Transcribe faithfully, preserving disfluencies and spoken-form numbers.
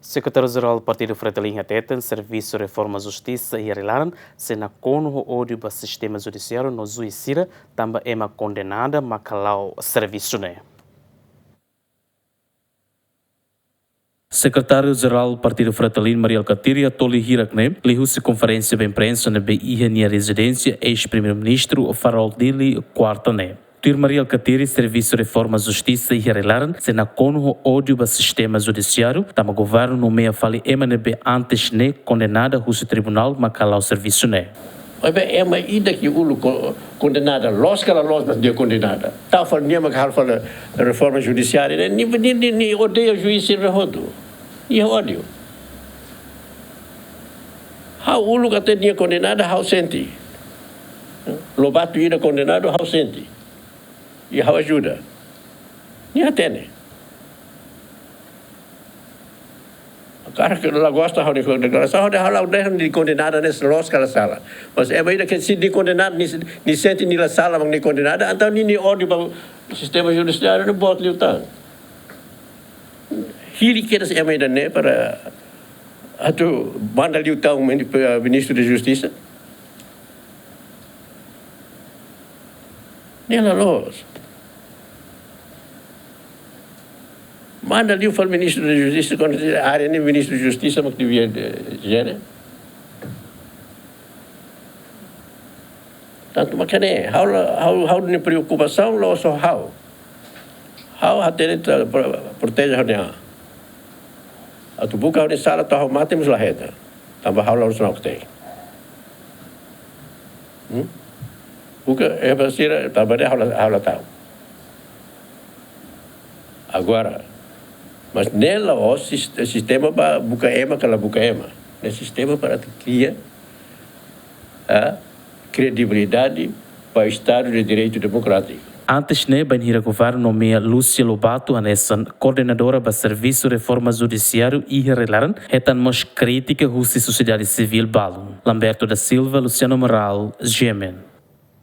Sekretáriu-Jerál Partidu Fretilin hateten, servisu reforma justisa iha rai-laran sei nakonu ho ódiu ba sistema judisiáriu no juís sira, tanba ema kondenada maka la'o servisu ne'e. Sekretáriu-Jerál Partidu Fretilin, Mari Alkatiri, hato'o hirak ne'e liuhusi konferénsia ba imprensa ne'ebé iha nia rezidénsia eis-Primeiru-Ministru Faraol Dili, kuarta ne'e. Tuir Mari Alkatiri, servisu reforma justisa iha rai-laran sei nakonu ho ódiu ba sistema judisiáriu, tanba governu nomeia fali ema ne'ebé antes ne'e kondenada husi tribunál maka la'o servisu ne'e. Maibé ema ida ke uluk ko-, kondenada, loos ka la loos, mas nia kondenada. Tau fali nia maka halo fali reforma judisiária ne'e, nia, nia, nia, nia odeia juís sira hotu. Nia ódiu. Ha'u uluk até nia kondenada, ha'u sente. Lobato ida kondenadu, ha'u sente. I ha'u ajuda. Nia hatene. Karik la gosta ha'u-nia deklarasaun, ha'u dehan, ha'u la dehan nia kondenada ne'e loos ka la sala. Mas ema ida ke sente nia kondenada, nia, nia sente nia la sala mak nia kondenada, entaun nia, nia ódiu ba sistema judisiáriu ne'e boot liután. Hili kedas ema ida-ne'e para atu manda liután mini-, Ministru da Justisa. Ne'e la loos. Manda liu fali Ministru da Justisa, kuandu área ne'e Ministru da Justisa mak devia, eh, jere. Tantu mak ne'e, ha'u la, ha'u, ha'u-nia preokupasaun la'ós só ha'u. Ha'u hatene atu pro-, proteje ha'u-nia an. Atu buka ha'u-nia sala to'o ha'u mate mós la hetan. Tanba ha'u la usa na okte. Hmm? Buka, eh, ba sira, tanba ne'e ha'u la, ha'u la ta'uk. Agora, mas ne'e la'ós sis-, sistema ba buka ema ka la buka ema. Ne'e sistema para atu kria, ah, kredibilidade ba Estadu de Direitu Demokrátiku. Antes ne'e, bainhira governu nomeia Lúcia Lobato hanesan koordenadora ba servisu reforma judisiáriu iha rai-laran, hetan mós krítika husi sosiedade sivíl balun. Lamberto da Silva, Luciano Amaral, G M N.